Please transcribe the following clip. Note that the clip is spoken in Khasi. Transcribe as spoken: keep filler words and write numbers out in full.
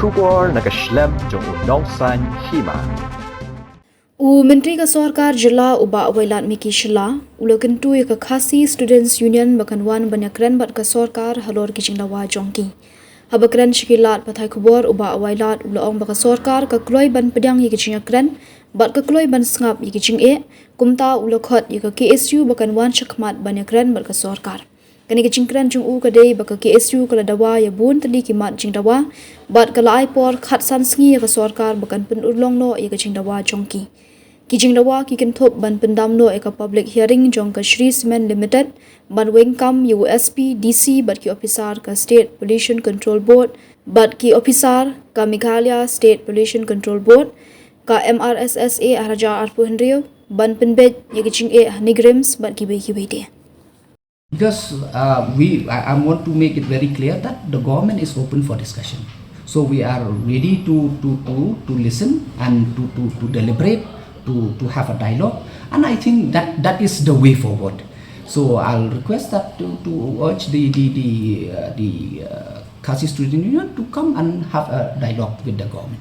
Khubor na ka shlem jong u Nongsaiñ Hima. U Myntri ka Sorkar Jylla u Bah Wailadmiki Shylla u la kyntu ïa ka Khasi Students Union ba kan wan ban ïakren bad ka sorkar halor ki jingdawa jong ki. Haba kren sha ki lad pathai khubor, u Bah Wailad u la ong ba ka sorkar ka kloi ban pdiang ïa ki jingïakren bad ka kloi ban sngap ïa ki jingeh. Kumta u la khot ïa ka K S U ba kan wan shakhmat ban ïakren bad ka sorkar. Kane ka jingkren jong u ka dei ba ka K S U ka la dawa ïa bun tylli ki mat jingdawa bad ka la ai por khatsan sngi ïa ka sorkar ba kan pynurlong noh ïa ka jingdawa jong ki. Ki jingdawa ki kynthup ban pyndam noh ïa ka public hearing jong ka Shree Cement Limited, ban weng kam ïa u S P, D C bad ki ophisar ka State Pollution Control Board bad ki ophisar ka Meghalaya State Pollution Control Board, ka M R S S A ar hajar arphew hynriew, ban pynbeit ïa ki jingeh ha NEIGRIHMS bad kiwei kiwei de. Because uh, we, I, I want to make it very clear that the government is open for discussion. So we are ready to, to, to, to listen and to, to, to deliberate, to, to have a dialogue. And I think that that is the way forward. So I'll request that to, to urge the, the, the, uh, the uh, Khasi Student Union to come and have a dialogue with the government.